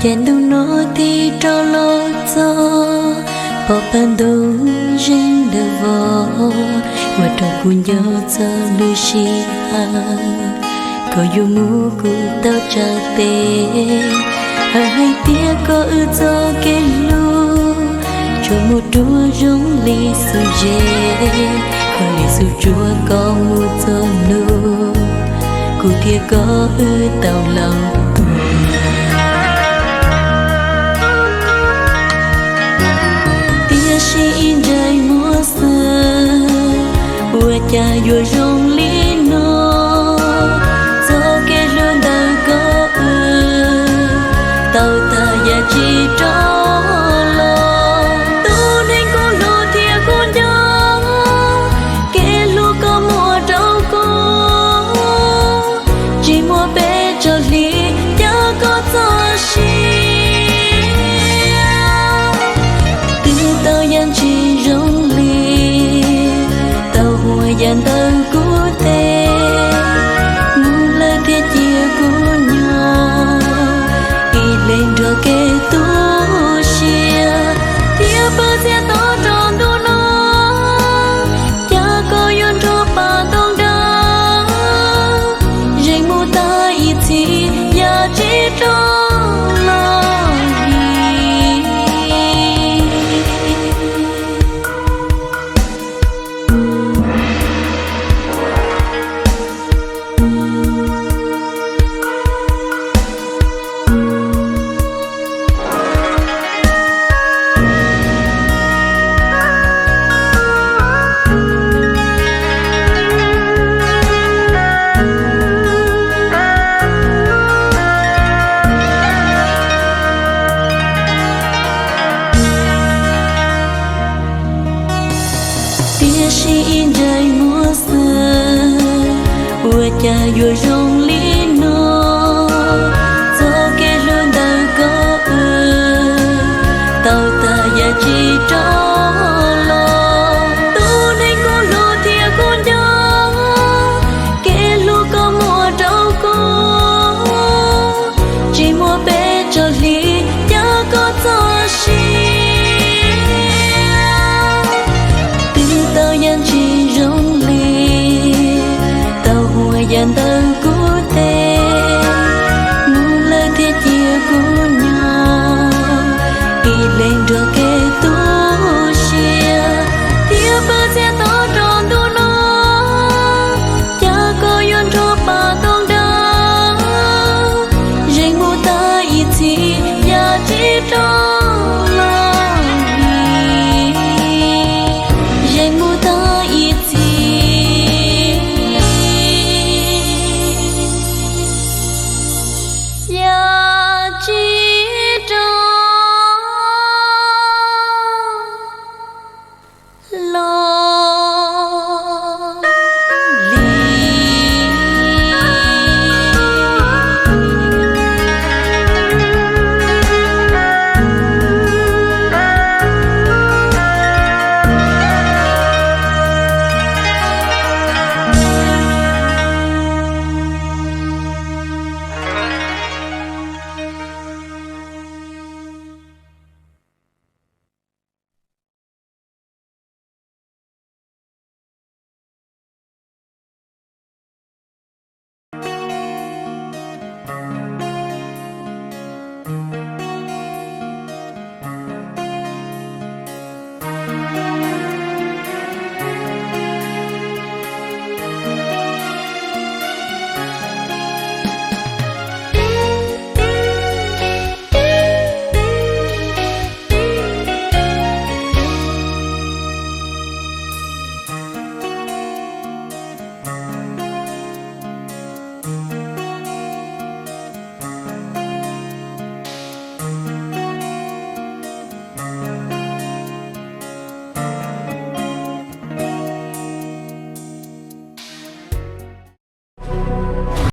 Yav ntuj no tig rov los txog, pom pawg ntoo zeeg dawb vog, ua rau kuv nco txog lub sij hawm koj yuav mus kuv tau tsa tes. Hawm hais tias koj wb txoj kev hlub tsuas mus ruaj zoo li xub zes, koj li xub tsuag koj mus txog nub, kuv thiab koj wb tau laus tuag. Tiam sis ib ntsais muag xwb, ua cas yuav zoo li no? Txoj kev hlub ntawm koj wb tau tag yam tsis rov los. Tus neeg kuv hlub thiab kuv nco, kev hlub koj muab rau kuv, tsis muaj pes tsawg hli, cas koj txawj siab. Twb tau yam tsis zoo li, tau ua yam ntawm kuv tes, mus lawm thiaj cia kuv nyob ib leeg nrog kev tu siab, thiab pw txias to rau ntuj no, cas koj yuav nrog pab toog dawb, zeem mus tag ib txhis yam tsis rov los li. Tiam sis ib ntsais muag xwb, ua cas yuav zoo li no? Txoj kev hlub ntawm koj wb tau tag yam tsis rov